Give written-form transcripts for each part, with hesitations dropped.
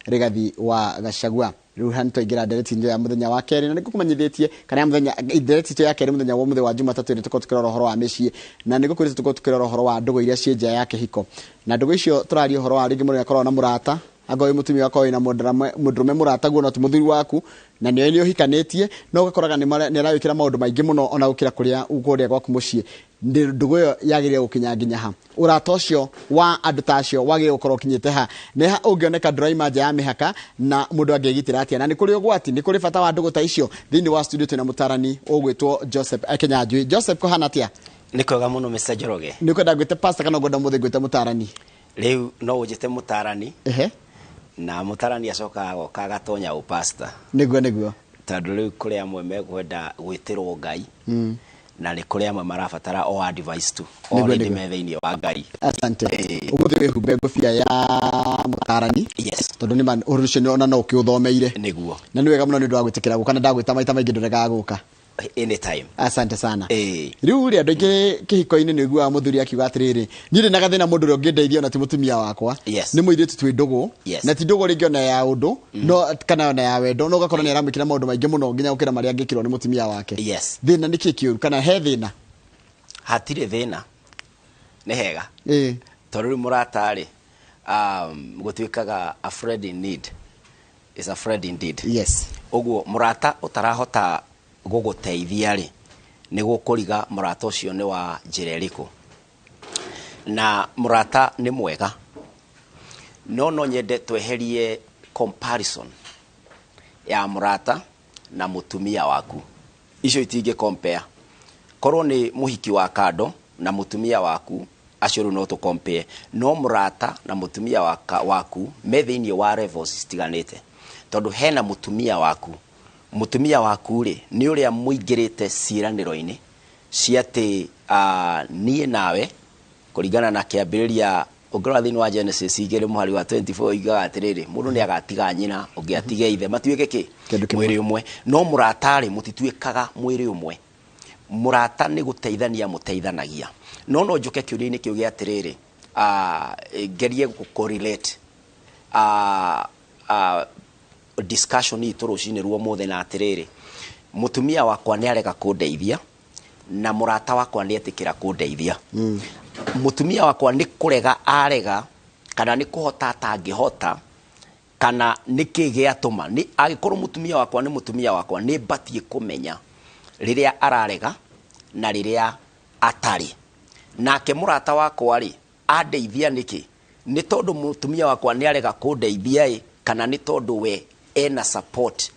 Rigathi wa Gachagua. Rĩu haha nĩtwaingĩra ndereti-inĩ ya mũthenya wa kerĩ, na nĩngũkũmenyithĩtie kana ya mũthenya ndereti itũ ya kerĩ mũthenya wa ũmũthĩ wa Jumatatũ nĩ tũkorwo tũkĩrora ũhoro wa mĩciĩ, na nĩngũkwĩrĩte tũkorwo tũkĩrora ũhoro wa ndũgũ iria ciĩ nja ya kĩhiko. Na ndũgũ icio tũraria ũhoro wa rĩngĩ mũndũ nĩakoragwo na mũrata, angorwo wĩ mũtumia ũgakorwo wĩna mũndũrũme mũrataguo no ti mũthuri waku, na nĩoĩ nĩ ũhikanĩtie, no ũgakoraga nĩ aragwĩkĩra maũndũ maingĩ mũno ona gũkĩra kũrĩa kũrĩa gwaku mũciĩ. Ndũgũ ĩyo yagĩrĩire gũkinya nginya ha? Ũrata ũcio wa andũ ta acio wagĩrĩire gũkorwo ũkinyĩte ha? Nĩ ha ũngĩoneka ndũraima nja ya mĩhaka na mũndũ angĩgitĩra atĩa? Na nĩ kũrĩ ũgwati? Nĩ kũrĩ bata wa ndũgũ ta icio? Thĩinĩ wa studio twĩna mũtarani ũgwĩtwo Joseph Kinyanjui. Joseph, kũhana atĩa? Nĩ kwega mũno, Mr. Njoroge. Nĩ ũkwenda ngwĩte pastor kana ũkwenda mũthĩ ngwĩte mũtarani? Rĩu no ũnjĩte mũtarani. Na mũtarani acokaga agoka agatonya ũpasta. Nĩguo nĩguo. Tondũ rĩu kũrĩ amwe mekwenda gwĩtĩrwo Ngai. Na nĩ kũrĩ amwe marabatara o advice tu. Already me thĩinĩ wa Ngai. Asante. Ũmũthĩ wĩhumbe ngũbia ya mũtarani. Yes. Tondũ nĩ ma ũhoro ũcio ona no ũkĩũthomeire. Nĩguo. Na nĩ wega mũno nĩ ũndũ wa gwĩtĩkĩra gũka, na ndagwĩta maita maingĩ ndũregaga gũka. Anytime. Asante sana. Rĩu rĩ, andũ aingĩ kĩhiko-inĩ nĩ ũiguaga mũthuri akiuga atĩrĩrĩ, niĩ ndĩ na gathĩna, mũndũ ũrĩa ũngĩndeithia ona ti mũtumia wakwa. Nĩ mũirĩtu twĩ ndũgũ. Na ti ndũgũ rĩngĩ ona ya ũndũ, no kana ona ya wendo, no ũgakora nĩ aramwĩkĩra maũndũ maingĩ mũno nginya gũkĩra marĩa angĩkĩrwo nĩ mũtumia wake. Thĩna nĩ kĩ kĩũru kana he thĩna? Hatirĩ thĩna. Nĩ hega. Tondũ rĩu mũrata rĩ, gũtuĩkaga a friend in need is a friend indeed. Ũguo mũrata ũtarahota gũgũteithia rĩ, nĩ gũkũriga mũrata ũcio nĩ wa njĩra ĩrĩkũ. Na mũrata nĩ mwega, no no nyende tweherie comparison ya mũrata na mũtumia waku. Icio itingĩ compare. Korwo nĩ mũhiki wa kando na mũtumia waku, acio rĩu no tũ compare. No mũrata na mũtumia waku me thĩinĩ wa levels citiganĩte. Tondũ hena mũtumia waku. Mũtumia waku rĩ, nĩ ũrĩa mũingĩrĩte ciĩranĩro-inĩ cia atĩ niĩ nawe, kũringana na kĩambĩrĩria, ũngĩrora thĩinĩ wa Genesis 2 mũhari wa 24 yugaga atĩrĩrĩ, mũndũ nĩ agatiga nyina, ũngĩ atige ithe, matuĩke kĩ? Kĩndũ kĩmwe. Mwĩrĩ ũmwe. No mũrata rĩ, mũtituĩkaga mwĩrĩ ũmwe. Mũrata nĩ gũteithania mũteithanagia. No no njũke kĩũria-inĩ kĩu gĩa atĩrĩrĩ, ngerie gũ correlate discussion itũ rũcinĩ rwa ũmũthĩ na atĩrĩrĩ, mũtumia wakwa nĩ arega kũndeithia na mũrata wakwa nĩ etĩkĩra kũndeithia. Mũtumia wakwa nĩ kũrega arega, kana nĩ kũhota atangĩhota, kana nĩ kĩ gĩatũma. Nĩ angĩkorwo mũtumia wakwa nĩ mũtumia wakwa, nĩ mbatiĩ kũmenya rĩrĩa ararega na rĩrĩa atarĩ. Nake mũrata wakwa rĩ, andeithia nĩkĩ? Nĩ tondũ mũtumia wakwa nĩ arega kũndeithia ĩ, kana nĩ tondũ we ena support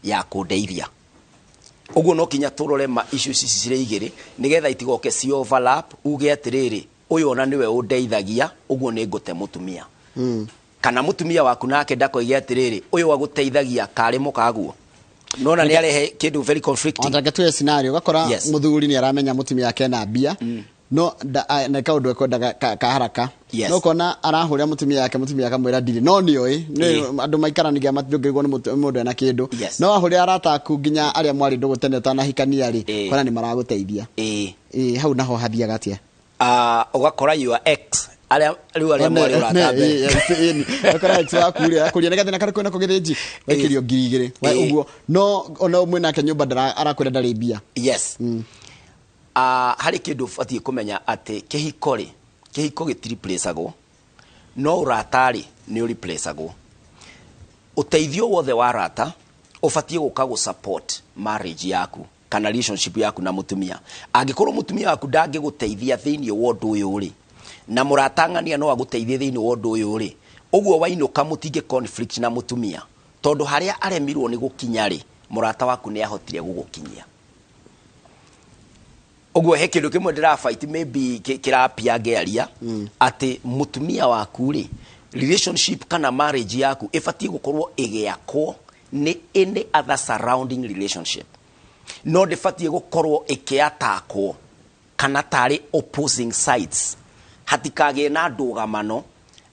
ya kũndeithia? Ũguo no kinya tũrore ma issues ici cirĩ igĩrĩ, nĩgetha itigoke ci overlap, uge atĩrĩrĩ, ũyũ ona nĩwe ũndeithagia, ũguo nĩ ngũte mũtumia. Kana mũtumia waku nake ndakoige atĩrĩrĩ, ũyũ agũteithagia karĩ mũkaguo. Nona nĩ arehe kĩndũ very conflicting. Ona reke scenario, ũgakora mũthuri nĩ aramenya mũtumia wake ena mbia, no nĩ kaũndũ ekwendaga ka haraka. No ũkona arahũrĩra mũtumia wake, mũtumia akamwĩra ndirĩ, no nĩoĩ, nĩ andũ maikaranagia ndũngĩrigwo nĩ mũndũ ena kĩndũ. No wahũrĩra arata aku nginya arĩa mwarĩ ndũgũ tene ũtanahikania rĩ, kona nĩ maragũteithia. Hau naho hathiaga atĩa? Ũgakora your ex, arĩa rĩu arĩa mwarĩ ũrata mbere. Ũgakora ex waku rĩ, arakũria nĩ gathĩna karĩkũ nako gĩthĩnji, waikĩrio 2000. Ũguo. No ona mwĩ nake nyũmba arakwĩra ndarĩ mbia. Yes. Harĩ kĩndũ ũbatiĩ kũmenya atĩ kĩhiko rĩ, kĩhiko gĩtireplaceagwo, no ũrata rĩ, nĩ ũreplaceagwo. Ũteithio wothe wa arata ũbatiĩ gũka gũ support marriage yaku kana relationship yaku na mũtumia. Angĩkorwo mũtumia waku ndangĩgũteithia thĩinĩ wa ũndũ ũyũ rĩ, na mũrata ng'ania no agũteithie thĩinĩ wa ũndũ ũyũ rĩ, ũguo wainũka mũtingĩ conflict na mũtumia, tondũ harĩa aremirwo nĩ gũkinya rĩ, mũrata waku nĩ ahotire gũgũkinyia. Ũguo he kĩndũ kĩmwe ndĩrafight maybe kĩrapia ngĩaria, atĩ mũtumia waku rĩ, relationship kana marriage yaku ĩbatiĩ gũkorwo ĩgĩakwo nĩ any other surrounding relationship, no ndĩbatiĩ gũkorwo ĩkĩatakwo kana tarĩ opposing sides. Hatikagĩe na ndũgamano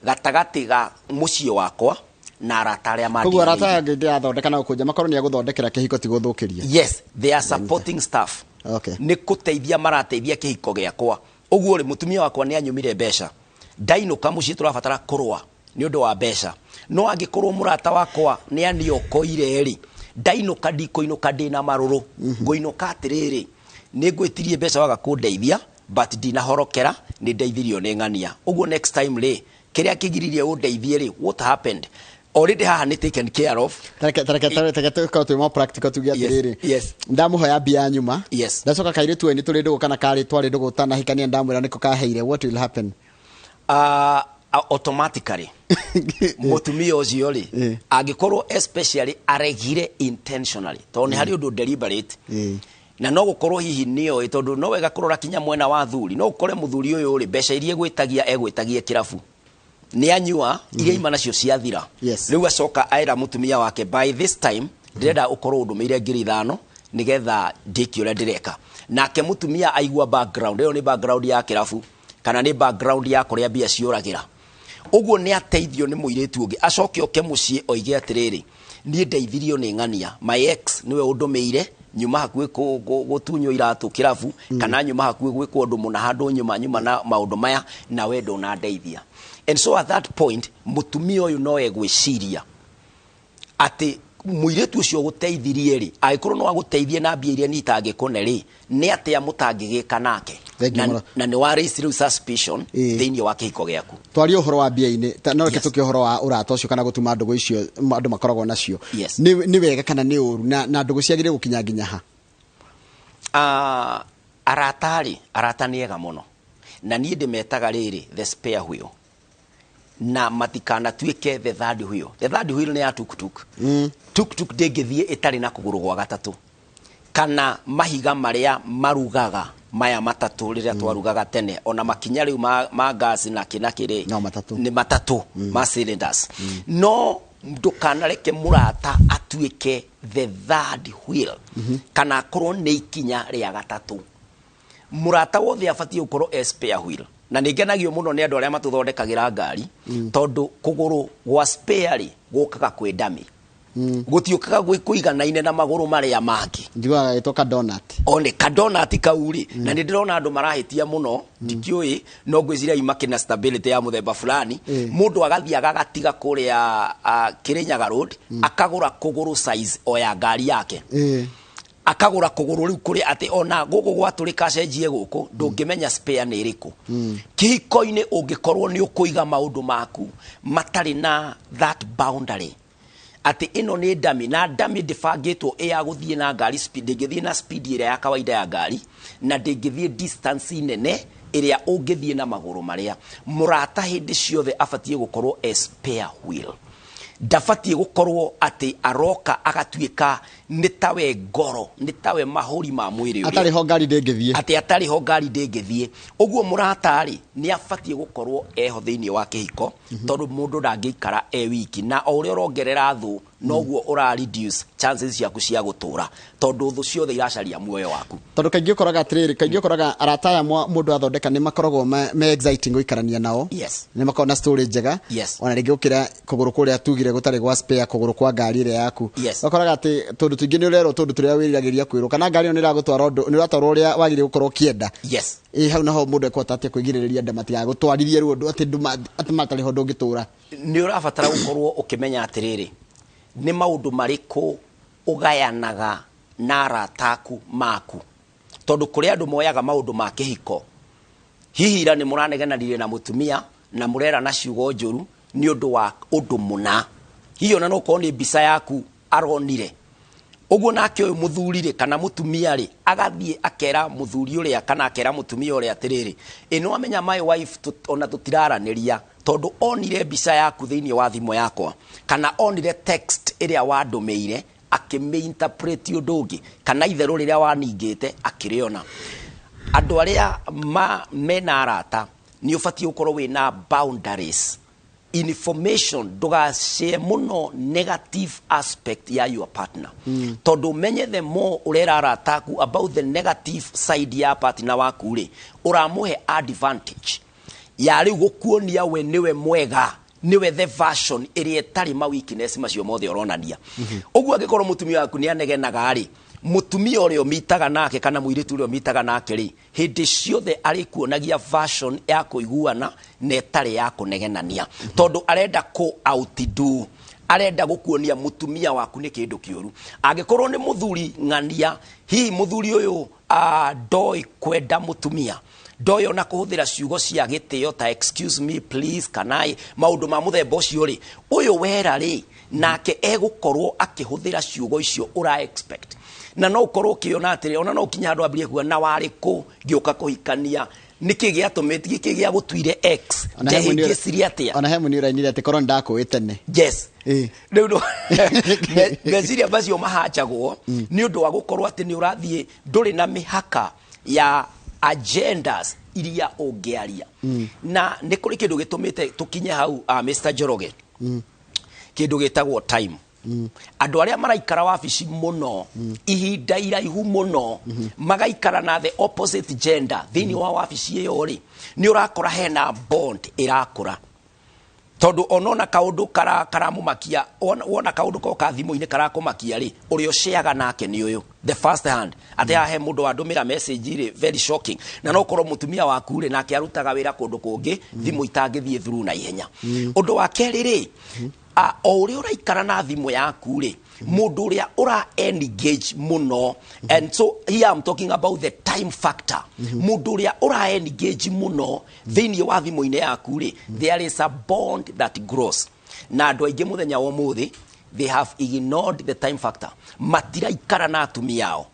gatagatĩ ga mũciĩ wakwa na arata arĩa Koguo arata mandiganĩirie. Angĩ ndĩrathondeka na gũkũnja makorwo nĩ agũthondekera kĩhiko, ti gũthũkĩria. Yes, they are supporting staff. Nĩ kũteithia marateithia kĩhiko gĩakwa. Ũguo rĩ, mũtumia wakwa nĩ anyumire mbeca, ndainũka mũciĩ tũrabatara kũrũa Nĩ ũndũ wa mbeca. No angĩkorwo mũrata wakwa nĩ aniokoire rĩ, ndainũka ndikũinũka ndĩna marũrũ. Ngũinũka atĩrĩrĩ, nĩ ngwĩtirie mbeca waga kũndeithia, but ndinahorokera, nĩ ndeithirio nĩ ng'ania. Ũguo next time rĩ, kĩrĩa kĩgiririe ũndeithie rĩ, what happened? Already haha nĩ taken care of. Tareke tũkorwo twĩ more practical, tuge atĩrĩrĩ, ndamũhoya mbia nyuma, ndacoka kairĩtu nĩ tũrĩ ndũgũ kana karĩ twarĩ ndũgũ tanahikania, ndamwĩra nĩko kaheire, what will happen? Automatically mũtumia ũcio rĩ, angĩkorwo especially aregire intentionally, tondũ nĩ harĩ ũndũ deliberate, na no gũkorwo hihi nĩoĩ, tondũ no wega kũrora kinya mwena wa thuri. No ũkore mũthuri ũyũ rĩ, mbeca iria egwĩtagia egwĩtagia kĩrabu, nĩ anyua iria ima nacio ciathira. Rĩu acoka aĩra mũtumia wake, "By this time ndĩrenda ũkorwo ũndũmĩire 5,000 nĩgetha ndĩkie ũrĩa ndĩreka." Nake mũtumia aigua background ĩyo nĩ background ya kĩrabu kana nĩ background ya kũrĩa mbia ciũragĩra, ũguo nĩ ateithio nĩ mũirĩtu ũngĩ, acoke oke mũciĩ oige atĩrĩrĩ, "Niĩ ndeithirio nĩ ng'ania, my ex nĩwe ũndũmĩire, nyuma hakuhĩ gũtunywo iratũ kĩrabu, kana nyuma hakuhĩ gwĩkwo ũndũ mũna handũ nyuma nyuma na maũndũ maya, na we ndũnandeithia." And so at that point mũtumia ũyũ no egwĩciria atĩ mũirĩtu ũcio ũgũteithirie rĩ, angĩkorwo no agũteithie na mbia iria niĩ itangĩkũne rĩ, nĩ atĩa mũtangĩgĩka nake? Thank you Na, mũno. na nĩ wa raise rĩu suspicion thĩinĩ wa kĩhiko gĩaku. Twarie ũhoro wa mbia-inĩ, no reke tũke ũhoro wa ũrata ũcio kana gũtuma ndũgũ icio andũ makoragwo nacio. Nĩ wega kana nĩ ũru, na ndũgũ ciagĩrĩire gũkinya nginya ha? Arata rĩ, arata nĩ ega mũno, na niĩ ndĩmetaga rĩrĩ the spare wheel, na matikanatuĩke the third wheel. The third wheel nĩ ya tuktuk. Tuktuk ndĩngĩthiĩ ĩtarĩ na kũgũrũ gwa gatatũ kana mahiga marĩa marugaga maya matatũ rĩrĩa twarugaga tene. Ona makinya rĩu ma gas na kĩ na kĩrĩ No matatũ. Nĩ matatũ ma cylinders. No ndũkanareke mũrata atuĩke the third wheel kana akorwo nĩ ikinya rĩa gatatũ. Mũrata wothe abatiĩ gũkorwo e spare wheel, na nĩ ngenagio mũno nĩ andũ arĩa matũthondekagĩra ngari, tondũ kũgũrũ gwa spare rĩ gũkaga kwĩ ndami, gũtiũkaga gwĩ kũiganaine na magũrũ marĩa mangĩ. Njiguaga gagĩtwo ka donut. One kadonati kau rĩ, na nĩ ndĩrona andũ marahĩtia mũno, ndikĩũĩ, no ngwĩciria imakĩna stability ya mũthemba fulani. Mũndũ agathiĩ agagatiga kũrĩa Kĩrĩnyaga Road, akagũra kũgũrũ size o ya ngari yake, akagũra kũgũrũ rĩu kũrĩa atĩ ona gũkũ gwatũrĩka acenjie gũkũ, ndũngĩmenya spare nĩ ĩrĩkũ. Kĩhiko-inĩ ũngĩkorwo nĩ ũkũiga maũndũ maku matarĩ na that boundary atĩ ĩno nĩ ndami, na ndami ndĩbangĩtwo ĩ ya gũthiĩ na ngari speed, ndĩngĩthiĩ na speed ĩrĩa ya kawaida ya ngari, na ndĩngĩthiĩ distance nene ĩrĩa ũngĩthiĩ na magũrũ marĩa. Mũrata hĩndĩ ciothe abatiĩ gũkorwo e spare wheel, ndabatiĩ gũkorwo atĩ aroka agatuĩka nĩ tawe ngoro, nĩ tawe mahũri ma mwĩrĩ ũrĩa. Atarĩ ho ngari ndĩngĩthiĩ. Atĩ atarĩ ho ngari ndĩngĩthiĩ. Ũguo mũrata rĩ, nĩ abatiĩ gũkorwo eho thĩinĩ wa kĩhiko, tondũ mũndũ ndangĩikara e wiki, na o ũrĩa ũrongerera thũ noguo ũra reduce chances ciaku cia gũtũra, tondũ thũ ciothe iracaria muoyo waku. Tondũ kaingĩ ũkoraga atĩrĩrĩ, kaingĩ ũkoraga arata aya mũndũ athondeka nĩ makoragwo me exciting gũikarania nao, nĩ makoragwo na story njega, ona rĩngĩ gũkĩra kũgũrũ kũrĩa tugire gũtarĩ gwa spare, kũgũrũ kwa ngari ĩrĩa yaku. Ũkoraga atĩ tũndũ tũingĩ nĩ ũrerwo tũndũ tũrĩa wĩriragĩria kwĩrwo, kana ngari ĩyo nĩ ĩragũtwara ũndũ, nĩ ũratwarwo ũrĩa wagĩrĩire gũkorwo ũkĩenda. Ĩ hau naho mũndũ ekũhota atĩa kwĩgirĩrĩria nda matigagũtwarithie rĩu ũndũ atĩ atĩ matarĩ ho ndũngĩtũra? Nĩ ũrabatara gũkorwo ũkĩmenya atĩrĩrĩ, nĩ maũndũ marĩkũ ũgayanaga na arata aku maku, tondũ kũrĩ andũ moyaga maũndũ ma kĩhiko. Hihi ira nĩ mũranegenanire na mũtumia na mũrerana ciugo njũru nĩ ũndũ wa ũndũ mũna, hihi ona no ũkorwo nĩ mbica yaku aronire ũguo, nake ũyũ mũthuri rĩ kana mũtumia rĩ agathiĩ akera mũthuri ũrĩa kana akera mũtumia ũrĩa atĩrĩrĩ, "Ĩ nĩ wamenya my wife ona tũtiraranĩria tondũ onire mbica yaku thĩinĩ wa thimũ yakwa, kana onire text ĩrĩa wandũmĩire akĩmĩinterpret ũndũ ũngĩ, kana itherũ rĩrĩa waningĩte akĩrĩona." Andũ arĩa mena arata, nĩ ũbatiĩ gũkorwo wĩna boundaries. Information ndũgashare mũno negative aspect ya your partner, tondũ menye the more ũrera arata aku about the negative side ya partner waku rĩ, ũramũhe advantage ya rĩu gũkuonia we nĩwe mwega. Nĩwe the version ĩrĩa ĩtarĩ ma weakness macio mothe ũronania. Ũguo angĩkorwo mũtumia waku nĩ anegenaga rĩ, mũtumia ũrĩa ũmitaga nake kana mũirĩtu ũrĩa ũmitaga nake rĩ, hĩndĩ ciothe arĩkuonagia version ya kũiguana na ĩtarĩ ya kũnegenania, tondũ arenda kũ outdo, arenda gũkuonia mũtumia waku nĩ kĩndũ kĩũru. Angĩkorwo nĩ mũthuri ng'ania, hihi mũthuri ũyũ ndoĩ kwenda mũtumia, ndoĩ ona kũhũthĩra ciugo cia gĩtĩo ta "Excuse me, please", kana maũndũ ma mũthemba ũcio rĩ, ũyũ wera rĩ, nake egũkorwo akĩhũthĩra ciugo icio ũra expect. Na no ũkorwo ũkĩona atĩrĩ, ona no ũkinye handũ ambĩrĩrie kuga, "Na warĩ kũ ngĩũka kũhikania? Nĩkĩ gĩatũmĩte, gĩkĩ gĩa gũtuire ex?" Ona he mũini Ndehĩngĩcirie atĩa? Ona he mũini ũrainire atĩ korwo nĩndakũĩ tene. Yes. Rĩu meciria macio mahanjagwo nĩ ũndũ wa gũkorwo atĩ nĩ ũrathiĩ ndũrĩ na mĩhaka ya agendas iria ũngĩaria. Na nĩ kũrĩ kĩndũ gĩtũmĩte tũkinye hau, Mr. Njoroge, kĩndũ gĩtagwo time. Andũ arĩa maraikara wabici mũno ihinda iraihu mũno, magaikara na the opposite gender thĩinĩ wa wabici ĩyo rĩ, nĩ ũrakora hena bond ĩrakũra, tondũ onona kaũndũ karamũmakia, wona kaũndũ koka thimũ-inĩ karakũmakia rĩ, ũrĩa ũceaga nake nĩ ũyũ the first hand, atĩ haha he mũndũ wandũmĩra message rĩ, very shocking. Na no ũkorwo mũtumia waku rĩ, nake arutaga wĩra kũndũ kũngĩ, thimũ itangĩthiĩ through na ihenya. Ũndũ wa kerĩ rĩ, o ũrĩa ũraikara na thimũ yaku rĩ, mũndũ ũrĩa ũra engage mũno, and so here I'm talking about the time factor, mũndũ ũrĩa ũra engage mũno thĩinĩ wa thimũ-inĩ yaku rĩ, there is a bond that grows. Na andũ aingĩ mũthenya wa ũmũthĩ, they have ignored the time factor. Matiraikara na atumia ao.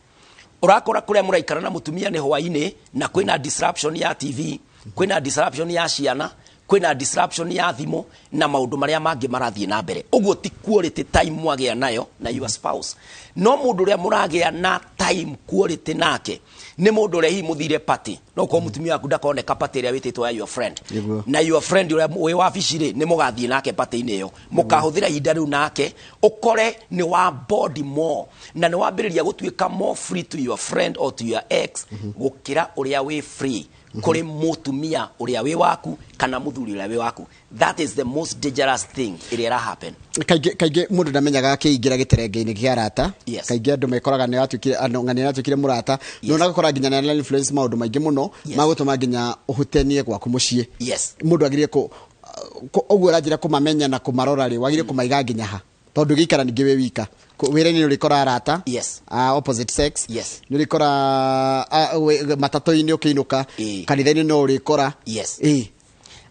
Ũrakora kũrĩa mũraikara na mũtumia nĩ hwainĩ, na kwĩna disruption ya TV, kwĩna disruption ya ciana, kwĩna disruption ya thimũ na maũndũ marĩa mangĩ marathiĩ na mbere. Ũguo ti quality time mwagĩa nayo na your spouse. No mũndũ ũrĩa mũragĩa na time quality nake nĩ mũndũ ũrĩa hihi mũthire party, no korwo mũtumia waku ndakoneka party ĩrĩa wĩtĩtwo ya your friend. Na your friend ũrĩa wĩ wabici rĩ, nĩ mũgathiĩ nake party-inĩ ĩyo, mũkahũthĩra ihinda rĩu nake, ũkore nĩ wa body more na nĩ wambĩrĩria gũtuĩka more free to your friend or to your ex gũkĩra ũrĩa wĩ free kũrĩ mũtumia ũrĩa wĩ waku kana mũthuri ũrĩa wĩ waku. That is the most dangerous thing ĩrĩa ĩra happen. Kaingĩ kaingĩ mũndũ ndamenyaga akĩingĩra gĩterenge-inĩ kĩa arata. Kaingĩ andũ mekoraga nĩ atuĩkire andũ ng'ania, nĩ atuĩkire mũrata, no nagakora nginya nĩ influence maũndũ maingĩ mũno magũtũma nginya ũhutanie gwaku mũciĩ. Mũndũ agĩrĩire ũguo ũranjĩra kũmamenya na kũmarora rĩ, wagĩrĩire kũmaiga nginya ha? Tondũ gĩikara ningĩ wĩ wika, wĩra-inĩ nĩ ũrĩkora arata opposite sex. Nĩ ũrĩkora matatũ-inĩ ũkĩinũka, kanitha-inĩ no ũrĩkora.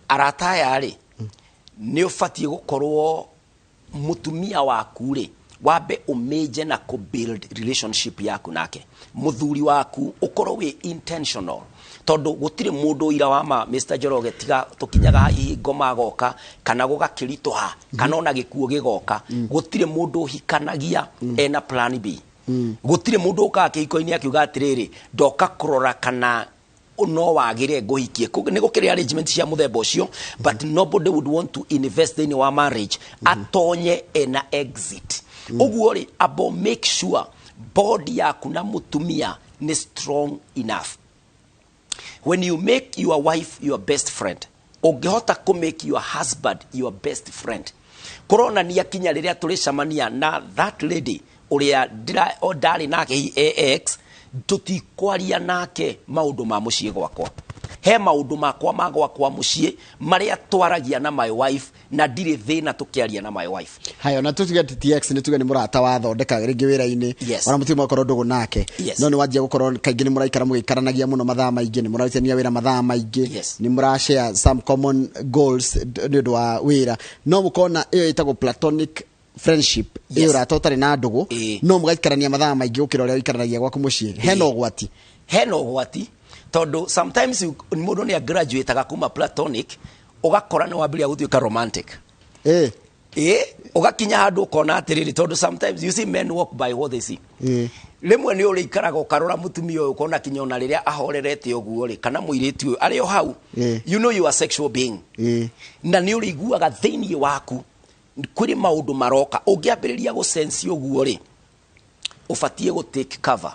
Arata aya rĩ, nĩ ũbatiĩ gũkorwo mũtumia waku rĩ, wambe ũmĩnje na kũ build relationship yaku nake. Mũthuri waku ũkorwo wĩ intentional, tondũ gũtirĩ mũndũ ũira wa ma, Mr. Njoroge, tiga tũkinyaga ihingo magoka kana gũgakĩritũha kana ona gĩkuũ gĩgoka, gũtirĩ mũndũ ũhikanagia ena plan B. Gũtirĩ mũndũ ũkaga kĩhiko-inĩ akiuga atĩrĩrĩ, "Ndoka kũrora kana no wagĩre ngũhikie." Nĩ gũkĩrĩ arrangement cia mũthemba ũcio, but nobody would want to invest thĩinĩ wa marriage atonye ena exit. Ũguo rĩ, abo make sure bond yaku na mũtumia nĩ strong enough. When you make your wife your best friend, ũngĩhota kũ make your husband your best friend, kũronania kinya rĩrĩa tũrĩcemania na that lady ũrĩa o ndarĩ nake hi ex, tũtikwaria nake maũndũ ma mũciĩ gwakwa. He maũndũ makwa ma gwakwa mũciĩ marĩa twaragia na my wife, na ndirĩ thĩna tũkĩaria na my wife. Haya, na tutige TX, nĩ tuge nĩ mũrata wathondeka rĩngĩ wĩra-inĩ, ona mũtirĩ mwakorwo ndũgũ nake, no nĩ wanjia gũkorwo kaingĩ nĩ mũraikara mũgĩikaranagia mũno mathaa maingĩ, nĩ mũrarutithania wĩra mathaa maingĩ, nĩ mũra share some common goals nĩ ũndũ wa wĩra, no mũkona ĩyo ĩtagwo platonic friendship, ĩyo ũrata ũtarĩ na ndũgũ, no mũgaikarania mathaa maingĩ gũkĩra ũrĩa ũikaranagia gwaku mũciĩ, hena ũgwati? Hena ũgwati, tondũ sometimes mũndũ nĩ agraduateaga kuma platonic, ũgakora nĩ wambĩrĩria gũtuĩka romantic. Ĩ, ũgakinya handũ ũkona atĩrĩrĩ, tondũ sometimes you see, men walk by what they see. Rĩmwe nĩ ũrĩikaraga ũkarora mũtumia ũyũ, ũkona kinya ona rĩrĩa ahorerete ũguo rĩ, kana mũirĩtu ũyũ arĩ o hau, you know you are sexual being, na nĩ ũrĩiguaga thĩinĩ waku kwĩrĩ maũndũ maroka. Ũngĩambĩrĩria gũsensi ũguo rĩ, ũbatiĩ gũ take cover.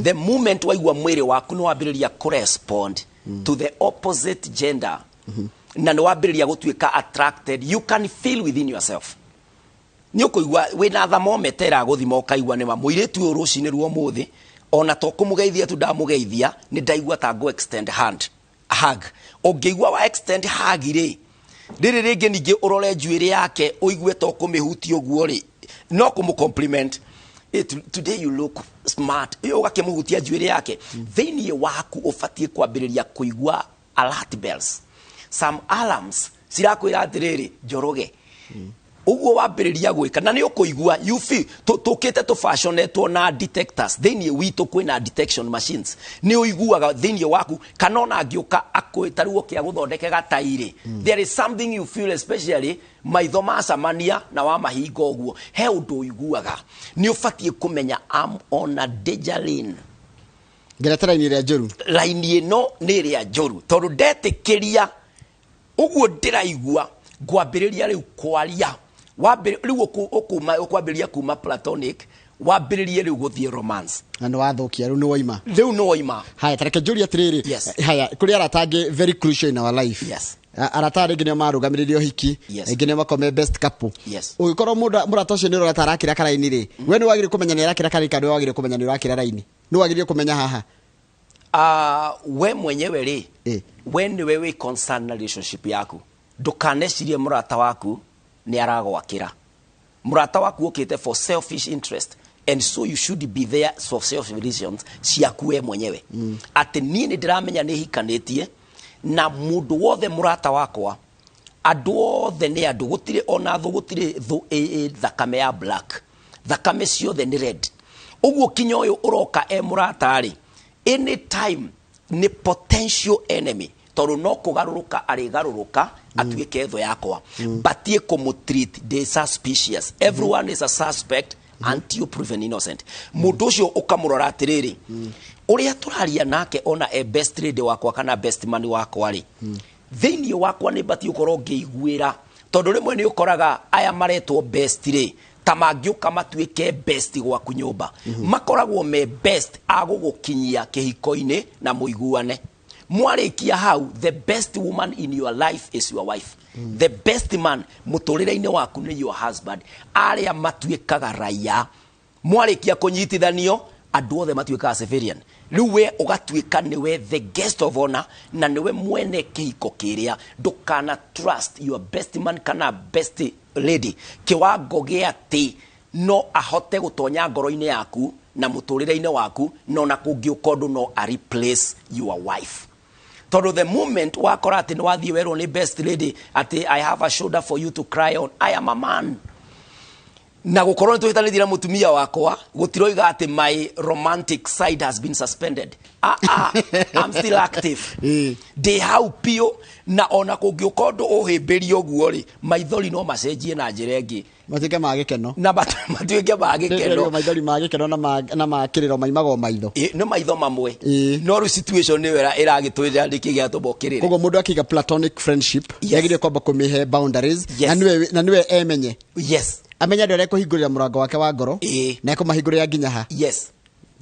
The moment waigua mwĩrĩ waku nĩ wambĩrĩria kũrespond to the opposite gender. Na nĩ wambĩrĩria gũtuĩka attracted, you can feel within yourself, nĩ ũkũigua wĩna thermometer ĩragũthima, ũkaigua nĩma mũirĩtu ũyũ rũcinĩ rwa ũmũthĩ, ona to kũmũgeithia tu ndamũgeithia, nĩ ndaigua ta ngũ extend hand hug. Ũngĩigua wa extend hug rĩ, rĩrĩ rĩngĩ ningĩ ũrore njuĩrĩ yake, ũigue to kũmĩhutia ũguo rĩ, no kũmũ compliment. "Today you look smart." Ũgakĩmũhutia njuĩrĩ yake. Thĩinĩ waku ũbatiĩ kwambĩrĩria kũigua alert bells, some alarms cirakwĩra atĩrĩrĩ, Njoroge, ũguo wambĩrĩria gwĩka na nĩ ũkũigua, you feel tũkĩte tũbashonetwo na detectors thĩinĩ witũ, kwĩna detection machines, nĩ ũiguaga thĩinĩ waku, kana ona angĩũka akwĩ ta rĩu oke agũthondeke gatairĩ, there is something you feel, especially maitho macamania na wamahinga ũguo, he ũndũ ũiguaga. Nĩ ũbatiĩ kũmenya, am on a danger lane. Ngerete raini ĩrĩa njũru. Raini ĩno nĩ ĩrĩa njũru, tondũ ndetĩkĩria ũguo ndĩraigua, ngwambĩrĩria rĩu kwaria. Rĩu ũkwambĩrĩria kuma platonic, wambĩrĩrie rĩu gũthiĩ romance. Na nĩ wathũkia, rĩu nĩ woima. Rĩu nĩ woima. Haya, tareke njũrie atĩrĩrĩ. Yes. Haya, kũrĩ arata angĩ very crucial in our life. Arata rĩngĩ nĩo marũgamĩrĩire ũhiki, rĩngĩ nĩo makome best couple. Ũngĩkorwo mũndũ mũrata ũcio nĩ ũrora ta arakĩra karaini rĩ, we nĩ wagĩrĩire kũmenya nĩ arakĩra karaini, kana nĩ wagĩrĩire kũmenya nĩ ũrakĩra raini? Nĩ wagĩrĩire kũmenya haha? We mwenyewe rĩ, we nĩwe wĩ concern na relationship yaku. Ndũkanecirie mũrata waku nĩ aragwakĩra. Mũrata waku ũkĩte for selfish interest, and so you should be there for selfish reasons ciaku we mwenyewe. Atĩ niĩ nĩ ndĩramenya nĩ hikanĩtie na mũndũ wothe mũrata wakwa, andũ othe nĩ andũ, gũtirĩ ona thũ, gũtirĩ thũ ĩ thakame ya black, thakame ciothe nĩ red. Ũguo kinya ũyũ ũroka e mũrata rĩ, anytime nĩ potential enemy, tondũ no kũgarũrũka arĩgarũrũka atuĩke thũ yakwa. Batiĩ kũmũtreat they suspicious. Everyone is a suspect until proven innocent. Mũndũ ũcio ũkamũrora atĩrĩrĩ, ũrĩa tũraria nake, ona e best lady wakwa kana best man wakwa rĩ, thĩinĩ wakwa nĩ batiĩ gũkorwo ngĩiguĩra, tondũ rĩmwe nĩ ũkoraga aya maretwo best rĩ, ta mangĩũka matuĩke best gwaku nyũmba, makoragwo me best agũgũkinyia kĩhiko-inĩ na mũiguane. Mwarĩkia hau, the best woman in your life is your wife. The best man mũtũrĩre-inĩ waku nĩ your husband. Arĩa matuĩkaga raia mwarĩkia kũnyitithanio, andũ othe matuĩkaga civilian. Rĩu we ũgatuĩka nĩwe the guest of honor na nĩwe mwene kĩhiko kĩrĩa. Ndũkana trust your best man kana best lady kĩwango gĩa atĩ no ahote gũtonya ngoro-inĩ yaku na mũtũrĩre-inĩ waku, no na kũngĩũka ũndũ no a replace your wife, tondũ the moment wakora atĩ nĩ wathiĩ werwo nĩ best lady atĩ, "I have a shoulder for you to cry on," I am a man, na gũkorwo nĩ tũhĩtanĩtie na mũtumia wakwa gũtiroiga atĩ my romantic side has been suspended. Ah, ah, I'm still active. Ndĩ hau piũ, na ona kũngĩũka ũndũ ũhĩmbĩrie ũguo rĩ, maithori no macenjie na njĩra ĩngĩ. Matuĩke ma gĩkeno. Na matuĩke ma gĩkeno. Maithori ma gĩkeno na ma kĩrĩro maimaga o maitho. Nĩ maitho mamwe. No rĩu situation nĩyo ĩragĩtwĩra nĩkĩ gĩatũma ũkĩrĩre. Koguo mũndũ akiga platonic friendship, yagĩrĩire kwamba kũmĩhe boundaries, na nĩwe emenye, amenye andũ arĩa ekũhingũrĩra mũrango wake wa ngoro na ekũmahingũrĩra nginya ha.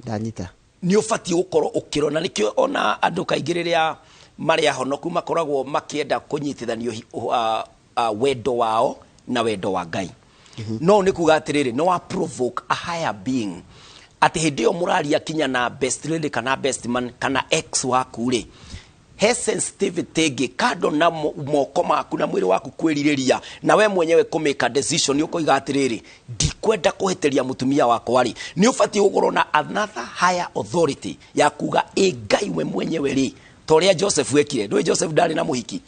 Ndanyita. Nĩ ũbatiĩ gũkorwo ũkĩrora, nĩkĩo ona andũ kaingĩ rĩrĩa marĩ ahonoku makoragwo makĩenda kũnyitithanio wendo wao na wendo wa Ngai. No nĩ kuga atĩrĩrĩ, nĩ wa provoke a higher being, atĩ hĩndĩ ĩyo mũraria kinya na best lady kana best man kana ex waku rĩ, he sensitivity ĩngĩ kando na moko maku na mwĩrĩ waku kwĩrirĩria na we mwenyewe kũmĩka decision. Ũkoiga atĩrĩrĩ, ndikwenda kũhĩtĩria mũtumia wakwa rĩ, nĩ ũbatiĩ gũkorwo na another higher authority ya kuga ĩ Ngai we mwenyewe rĩ, ta ũrĩa Joseph ekire. Ndũĩ Joseph ndarĩ na mũhiki?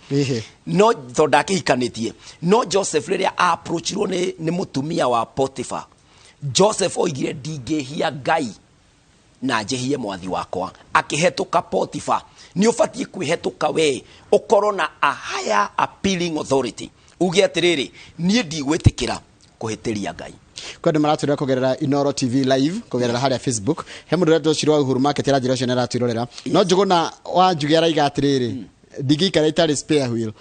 No tondũ ndakĩhikanĩtie, no Joseph rĩrĩa approachirwo nĩ mũtumia wa Potiphar, Joseph oigire, "Ndingĩhia Ngai na njĩhie mwathi wakwa." Akĩhetũka Potiphar. Nĩ ũbatiĩ kwĩhetũka we, ũkorwo na a higher appealing authority, uge atĩrĩrĩ, niĩ ndigwĩtĩkĩra kũhĩtĩria Ngai. Kwĩ andũ maratwĩrora kũgerera Inoro TV live, kũgerera harĩa Facebook. He mũndũ ũretwo Ciro wa Uhuru Market, aranjĩra ũcio nĩ aratwĩrorera. No Njũgũna wa Njuge araiga atĩrĩrĩ, ndingĩikara itarĩ spare wheel.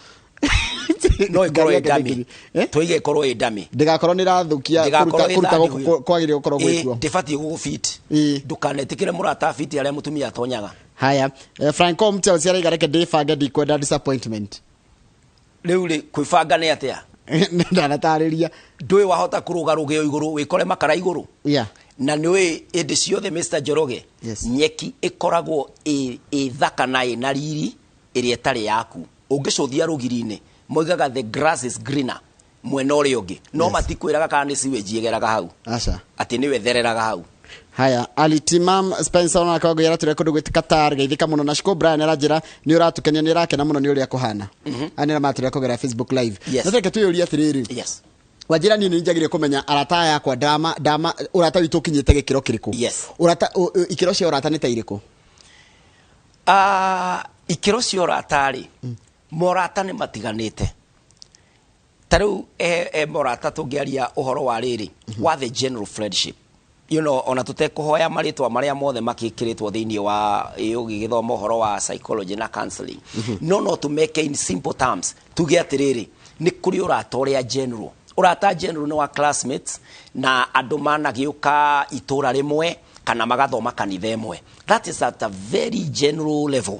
No ĩkorwo Ngari ĩ yake dummy. Eh? Tũige ĩkorwo ĩ dummy. Ndĩgakorwo nĩ ĩrathũkia. Ndĩgakorwo kũruta ĩ kũruta third gũkũ wheel. kwagĩrĩire gũkorwo gwĩkuo. Ndĩbatiĩ gũgũbit. Ndũkanetĩkĩre mũrata fit harĩa mũtumia atonyaga. Haya, Franco Mchelsea araiga, reke ndĩbange, ndikwenda disappointment. Rĩu rĩ, kwĩbanga nĩ atĩa? Ndanatarĩria. Ndũĩ wahota kũrũga rũgĩo igũrũ wĩkore makara igũrũ. Yeah. Na nĩũĩ hĩndĩ ciothe, Mr. Njoroge, Yes. nyeki ĩkoragwo ĩ thaka na ĩna riri ĩrĩa ĩtarĩ yaku. Ũngĩcũthia rũgiri-inĩ, moigaga the grass is greener mwena ũrĩa ũngĩ, no matikwĩraga kana nĩ sewage ĩgeraga hau. Aca. Atĩ nĩwe thereraga hau. Haya, Alitimam Spencer ona kwa ngwira tũrĩa kũndũ gwĩti Qatar, geithĩka mũno. Na Shiko Brian aranjĩra nĩ ũratukenia, nĩ ũrakena mũno nĩ ũrĩa kũhana. Aya nĩ maratũrĩa kũgerera Facebook Live. Yes. No reke twĩyũrie atĩrĩrĩ, wanjĩra niĩ nĩ njagĩrĩire kũmenya arata aya akwa ndama ndama ũrata witũ ũkinyĩte gĩkĩro kĩrĩkũ? Yes. Ũrata ikĩro cia ũrata nĩ ta irĩkũ? Ah, ikĩro cia ũrata rĩ, morata nĩ matiganĩte. Ta rĩu e morata tũngĩaria ũhoro wa rĩrĩ wa the general friendship, ona tũtekũhoya marĩtwa marĩa mothe makĩkĩrĩtwo thĩinĩ wa ũgĩgĩthoma ũhoro wa psychology na counseling, no tũmeke in simple terms, tuge atĩrĩrĩ, nĩ kũrĩ ũrata ũrĩa general. Ũrata general nĩ wa classmates na andũ managĩũka itũra rĩmwe kana magathoma kanitha ĩmwe. That is at a very general level.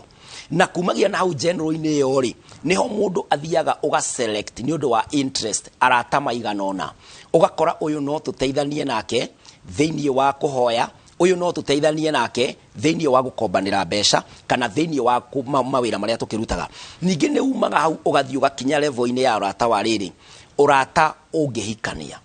Na kumagia na hau general-inĩ ĩyo rĩ, nĩho mũndũ athiaga ũga select nĩ ũndũ wa interest arata maigana ũna. Ũgakora ũyũ no tũteithanie nake thĩinĩ wa kũhoya, ũyũ no tũteithanie nake thĩinĩ wa gũkombanĩra mbeca kana thĩinĩ wa mawĩra marĩa tũkĩrutaga. Ningĩ nĩ umaga hau ũgathiĩ ũgakinya level-inĩ ya ũrata wa rĩrĩ, ũrata ũngĩhikania.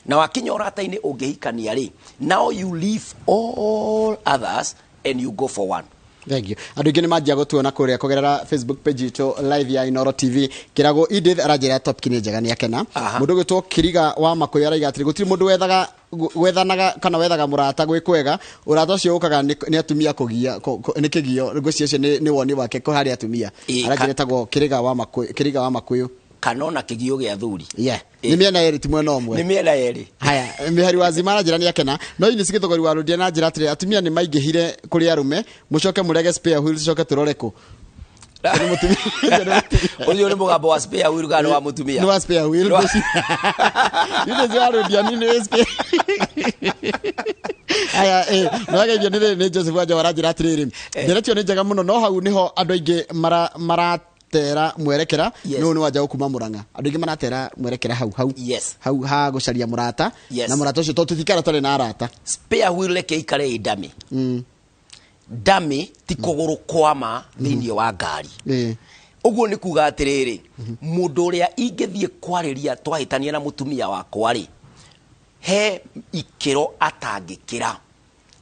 Na wakinya ũrata-inĩ ũngĩhikania rĩ, now you leave all others and you go for one. Thank you. Andũ aingĩ nĩ manjia gũtuona kũrĩa kũgerera Facebook page itũ live ya Inoro TV. Kĩragwo Edith aranjĩra topic nĩ njega, nĩ akena. Mũndũ ũgwĩtwo Kiriga wa Makũyũ araiga atĩrĩ, gũtirĩ mũndũ wethaga gwethanaga kana wethaga mũrata gwĩ kwega, ũrata ũcio ũkaga nĩ atumia kũgia nĩ kĩgio. Ngwĩciria ũcio nĩ woni wake kũ harĩ atumia. Aranjĩra etagwo Kiriga wa Makũyũ, Kiriga wa Makũyũ. Kana ona kĩgio gĩa thuri. Yeah. Nĩ mĩena ĩrĩ, ti mwena ũmwe. Nĩ mĩena ĩrĩ. Haya, mĩhari wa zima aranjĩra nĩ akena. No ini cigĩthogori wa rũndia na njĩra atĩrĩ, atumia nĩ maingĩhire kũrĩ arũme, mũcoke mũrege spare wheels, coke tũrore kũ. Nĩ mũtumia. Ũcio nĩ mũgambo wa spare wheel kana nĩ wa mũtumia? Nĩ wa spare wheel. Nĩ wa rũndia nĩ spare. Aya, no ageithio nĩ Joseph Wanja aranjĩra atĩrĩrĩ, nderetio nĩ njega mũno, no hau nĩho andũ aingĩ maratera mwerekera. No nĩ wanja kuma Murang'a, andũ aingĩ maratera mwerekera hau hau hau ha gũcaria mũrata na mũrata ũcio, tondũ tũtikara tũtarĩ na arata. Spare wheel reke ikare ĩ dummy. Dummy ti kũgũrũ kwama thĩinĩ wa ngari. Ũguo nĩ kuga atĩrĩrĩ, mũndũ ũrĩa ingĩthiĩ kwarĩria twahĩtania na mũtumia wakwa rĩ, he ikĩro atangĩkĩra,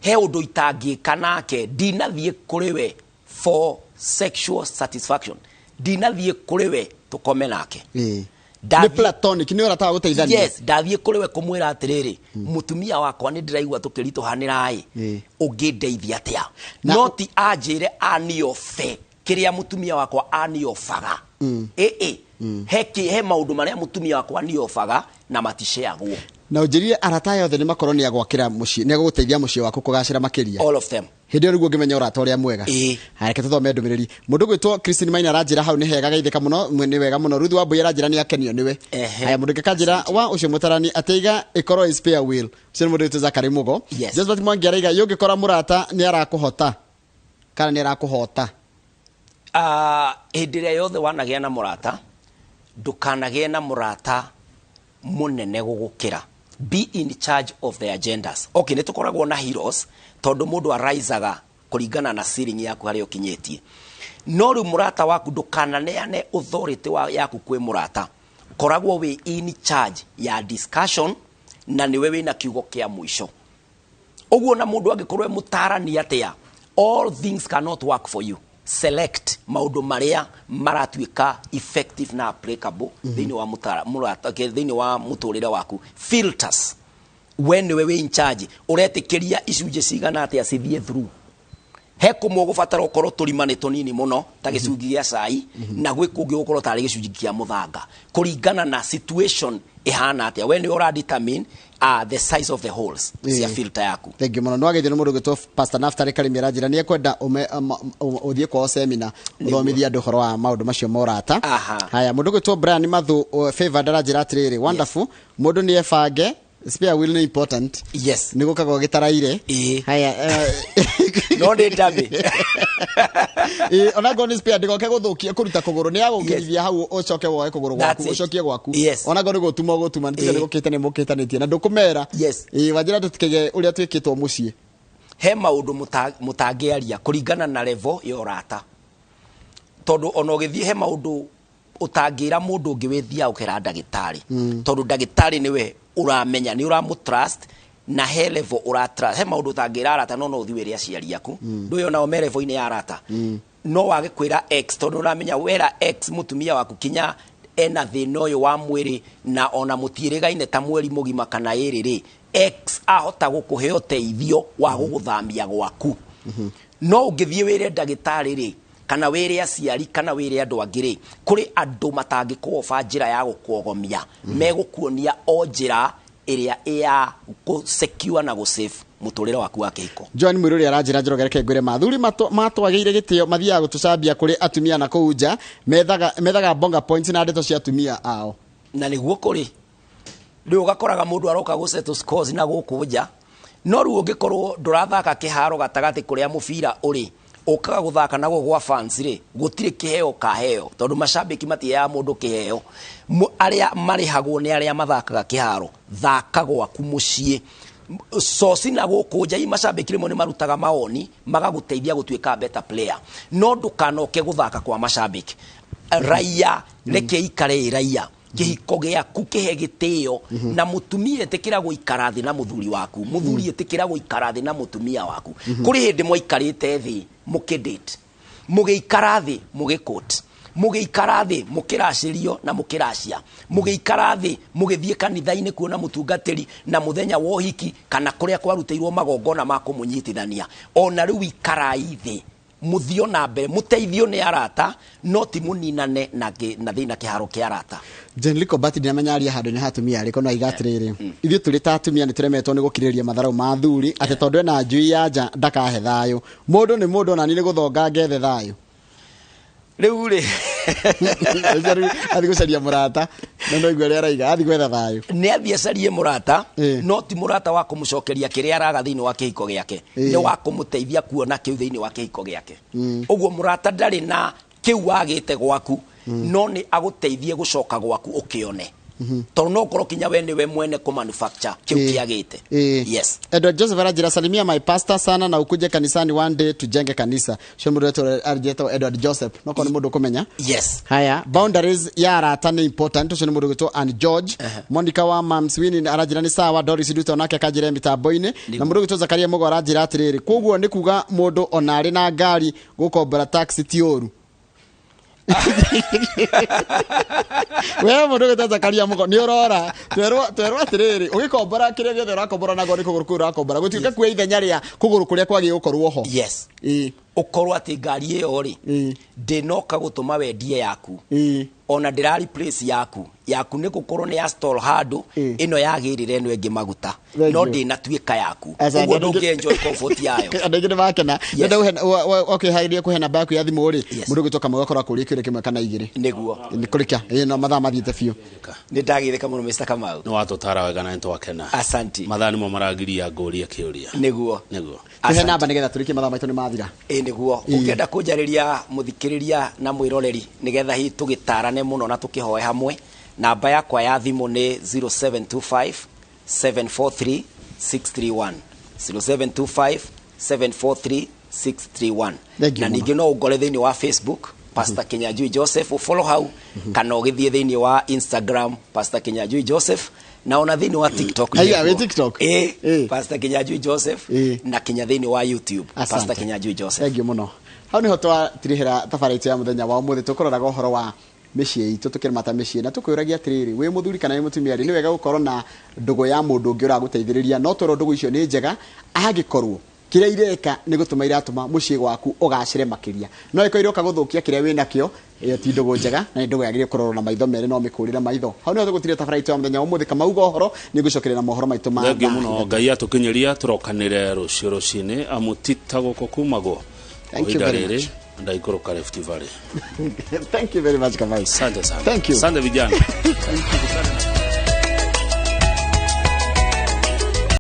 he ũndũ itangĩka nake. Ndinathiĩ kũrĩ we for sexual satisfaction, ndinathiĩ kũrĩ we tũkome nake. Nĩ platonic, nĩ ũrata wa gũteithania. Yes, ndathiĩ kũrĩ we kũmwĩra atĩrĩrĩ, mũtumia wakwa nĩ ndĩraigua tũkĩritũhanĩra ĩ, ũngĩndeithia atĩa? No ti anjĩre aniobe kĩrĩa mũtumia wakwa aniobaga. Ĩ he maũndũ marĩa mũtumia wakwa aniobaga na maticeagwo. Na ũnjĩrire arata aya othe nĩ makorwo nĩ agwakĩra mũciĩ, nĩ agũgũteithia mũciĩ waku kũgacĩra makĩria. All of them. Hĩndĩ ĩyo nĩguo ũngĩmenya ũrata ũrĩa mwega. Haya, reke tũthome ndũmĩrĩri. Mũndũ gwĩtwo Christine Maina aranjĩra hau nĩ hega, geithĩka mũno, nĩ wega mũno. Ruth Wambui aranjĩra nĩ akenio nĩwe. Haya, mũndũ ũngĩ akanjĩra wa ũcio mũtarani atĩiga ĩkorwo ĩ spare wheel. Ũcio nĩ mũndũ wĩtwo Zachary Mugo. Josephat Mwangi araiga yũngĩkora mũrata nĩ arakũhota kana nĩ arakũhota. Ah, hĩndĩ ĩrĩa yothe wanagĩa na mũrata, ndũkanagĩe na mũrata mũnene gũgũkĩra. Be in charge of the agendas. Okay, nĩ tũkoragwo na heroes tondũ mũndũ arisaga kũringana na ceiling yaku harĩa ũkinyĩtie. No rĩu mũrata waku, ndũkananeane authority yaku kwĩ mũrata. Koragwo wĩ in charge ya discussion na nĩwe wĩna kiugo kĩa mũico. Ũguo na mũndũ angĩkorwo e mũtarani atĩa, all things cannot work for you. Select maũndũ marĩa maratuĩka effective na applicable thĩinĩ wa mũrata, thĩinĩ wa mũtũrĩre waku. Filters, we nĩwe wĩ in charge, ũretĩkĩria icunjĩ cigana atĩa cithiĩ through. He kũmwe ũgũbatara ũkorwo tũrima nĩ tũnini mũno ta gĩcungi gĩa cai, na gwĩ kũngĩ ũgũkorwo tarĩ gĩcunji kĩa mũthanga, kũringana na situation ĩhana atĩa. We nĩwe ũra determine the size of the holes cia filter yaku. Thank you mũno. Nĩwageithio nĩ mũndũ ũgwĩtwo Pastor Naftali Karimi, aranjĩra nĩ ekwenda ũthiĩ kwao seminar, ũthomithie andũ ũhoro wa maũndũ macio ma ũrata. Haya, mũndũ ũgwĩtwo Brian Mathu Favor aranjĩra atĩrĩrĩ, wonderful, mũndũ nĩ ebange. Spare wheel nĩ important. Yes. Nĩ gũkagwo gĩtaraire. Ĩĩ. Haya, No nĩ ndamĩ. Ĩĩ, ona ngorwo nĩ spare ndĩgoke gũthũkia kũruta kũgũrũ nĩ yagũkĩrithia hau ũcoke woe kũgũrũ gwaku ũcokie gwaku. Ona ngorwo nĩ gũtuma ũgũtuma nĩ tiga nĩ gũkĩte nĩ mũkĩtanĩtie na ndũkũmera. Yes. Ĩĩ, wanjĩra tũtikige ũrĩa twĩkĩtwo mũciĩ. He maũndũ mũtangĩaria kũringana na level ya ũrata. Tondũ ona ũgĩthiĩ he maũndũ ũtangĩra mũndũ ũngĩ wĩthiaga ũkera ndagĩtarĩ. Tondũ ndagĩtarĩ nĩwe ũramenya, nĩ ũramũ-trust na he level ũra-trust. He maũndũ ũtangĩra arata no no ũthiĩ wĩre aciari aku. Ndũĩ onao me level-inĩ ya arata. No wage kwĩra ex tondũ ũramenya wera ex mũtumia waku kinya ena thĩna ũyũ wa mwĩrĩ na ona mũtiĩrĩgaine ta mweri mũgima kana ĩrĩ rĩ, ex ahota gũkũhe ũteithio wa gũgũthamia gwaku. No ũngĩthiĩ wĩre ndagĩtarĩ rĩ, kana wĩre aciari kana wĩre andũ angĩ rĩ, kũrĩ andũ matangĩkũoba njĩra ya gũkuogomia. Megũkuonia o njĩra ĩrĩa ya gũ-secure na gũ-save mũtũrĩre waku wa kĩhiko. Joan Mwiruri aranjĩra Njoroge reke ngwĩre ma athuri matwagĩire gĩtĩo mathiaga gũtũcambia kũrĩ atumia na kũu nja, methaga bonga points na ndeto cia atumia ao. Na nĩguo kũrĩ. Rĩu ũgakoraga mũndũ aroka gũ settle scores na gũkũ nja, no rĩu ũngĩkorwo ndũrathaka kĩharo gatagatĩ kũrĩa mũbira ũrĩ, ũkaga gũthaka naguo gwa fans rĩ, gũtirĩ kĩheo kaheo tondũ macambĩki matiheaga mũndũ kĩheo. Arĩa marĩhagwo nĩ arĩa mathakaga kĩharo, thaka gwaku mũciĩ. Coci na gũkũ nja, macambĩki rĩmwe nĩ marutaga maoni magagũteithia gũtuĩka better player, no ndũkanoke gũthaka kwa macambĩki. Raia reke ikare ĩ raia, kĩhiko gĩaku kĩhe gĩtĩo, na mũtumia ĩtĩkĩra gũikara thĩ na mũthuri waku, mũthuri ĩtĩkĩra gũikara thĩ na mũtumia waku. Kũrĩ hĩndĩ mwaikarĩte thĩ mũkĩdate, mũgĩikara thĩ mũgĩkũt, mũgĩikara thĩ mũkĩracĩrio na mũkĩracia, mũgĩikara thĩ mũgĩthiĩ kanitha-inĩ kuona mũtungatĩri na mũthenya wa ũhiki kana kũrĩa kwarutĩirwo magongona ma kũmũnyitithania. Ona rĩu ikarai thĩ mũthio na mbere, mũteithio nĩ arata, no ti mũninane na thĩna kĩharo kĩa arata. Jane Liko Bati ndinamenya aria handũ nĩ hatumia arĩkũ, no aiga atĩrĩrĩ, ithuĩ tũrĩ ta atumia nĩ tũremetwo nĩ gũkirĩrĩria matharau ma athuri atĩ tondũ ena njui ya nja ndakahe thayũ. Mũndũ nĩ mũndũ ona niĩ nĩ gũthonga ngethe thayũ. Rĩu rĩ, athiĩ gũcaria mũrata, na no igua ũrĩa araiga, athiĩ gwetha thayũ. Nĩ athiĩ acarie mũrata, no ti mũrata wa kũmũcokeria kĩrĩa araga thĩinĩ wa kĩhiko gĩake, nĩ wa kũmũteithia kuona kĩu thĩinĩ wa kĩhiko gĩake. Ũguo mũrata ndarĩ na kĩu wagĩte gwaku, no nĩ agũteithie gũcoka gwaku ũkĩone. Tondũ no ũkorwo kinya we nĩwe mwene kũ manufacture kĩu kĩagĩte. Yes. Edward Joseph aranjĩra salimia my pastor sana na ukuje kanisani one day tujenge kanisa. Cio mũndũ wetwo Edward Joseph, no korwo nĩ mũndũ ũkũmenya. Yes. Haya, boundaries ya arata nĩ important. Ũcio nĩ mũndũ ũgwĩtwo Ann George. Monica wa Mams Winnie aranjĩra nĩ sawa. Doris Duto nake akanjĩra mĩtambo-inĩ. Na mũndũ ũgwĩtwo Zakaria Mugo aranjĩra atĩrĩrĩ, koguo nĩ kuga mũndũ ona arĩ na ngari gũkombora taxi ti ũru. We mũndũ ũgwĩtwo Zakaria Mugo nĩ ũrora twerwo atĩrĩrĩ, ũgĩkombora kĩrĩa gĩothe ũrakombora naguo nĩ kũgũrũ kũu ũrakombora, gũtuĩka kuoya ithenya rĩa kũgũrũ kũrĩa kwagĩrĩire gũkorwo ho. Yes. Ũkorwo atĩ ngari ĩyo rĩ, ndĩnoka gũtũma wendie yaku. Ona ndĩra replace yaku. Yaku nĩ gũkorwo nĩ ya stall handũ, ĩno yagĩrĩre ĩno ĩngĩ maguta. No ndĩnatuĩka yaku. Ũguo ndũngĩ enjoy comfort yayo. Andũ aingĩ nĩ makena. Nenda ũkĩharĩria kũhe namba yaku ya thimũ rĩ, mũndũ ũgwĩtwo Kamau akorwo akũria kĩũria kĩmwe kana igĩrĩ. Nĩguo. Nĩ kũrĩkia. No mathaa mathiĩte biũ. Nĩ ndagĩthĩka mũno Mr. Kamau. Nĩ watũtara wega na nĩ twakena. Asante. Mathaa nĩmo maragiria ngũrie kĩũria. Nĩguo. Nĩguo. Tũhe namba nĩgetha tũrĩkie mathaa maitũ nĩ mathira. Nĩguo. Ũngĩenda kũnjarĩria mũthikĩrĩria na mwĩroreri nĩgetha hihi tũgĩtarane mũno na tũkĩhoe hamwe, namba yakwa ya thimũ nĩ 0725 743 631. 0725 743 631. Na ningĩ no ũngore thĩinĩ wa Facebook Pastor Kinyanjui Joseph, ũfollow hau, kana ũgĩthiĩ thĩinĩ wa Instagram Pastor Kinyanjui Joseph, na ona thĩinĩ wa TikTok. Aya, wĩ TikTok? Pastor Kinyanjui Joseph, na kinya thĩinĩ wa YouTube Pastor Kinyanjui Joseph. Thank you mũno. Hau nĩho twatirihĩra tabarĩra itũ ya mũthenya wa ũmũthĩ, tũkũroraga ũhoro wa mĩciĩ itũ tũkĩramata mĩciĩ na tũkwĩragia atĩrĩrĩ, wĩ mũthuri kana wĩ mũtumia rĩ, nĩ wega gũkorwo na ndũgũ ya mũndũ ũngĩ ũragũteithĩrĩria, no twerwo ndũgũ icio nĩ njega angĩkorwo kĩrĩa ireka nĩ gũtũma iratũma mũciĩ gwaku ũgacĩre makĩria. No ĩkorwo iroka gũthũkia kĩrĩa wĩnakĩo, ĩyo ti ndũgũ njega na nĩ ndũgũ yagĩrĩire kũrorwo na maitho merĩ no mĩkũrĩre maitho. Hau nĩho tũgũtiria tabarĩra itũ ya mũthenya wa ũmũthĩ. Kamau ũhoro nĩ ngũcokeria na mohoro maitũ ma Thengiũ mũno. Ngai atũkinyĩria tũrokanĩre rũciũ rũcinĩ amu ti ta gũkũ kumagwo. Thank you very much. Ndaikũrũka Rift Valley. Thank you very much, Kamau. Asante sana. Thank you. Asante vijana. Thank you.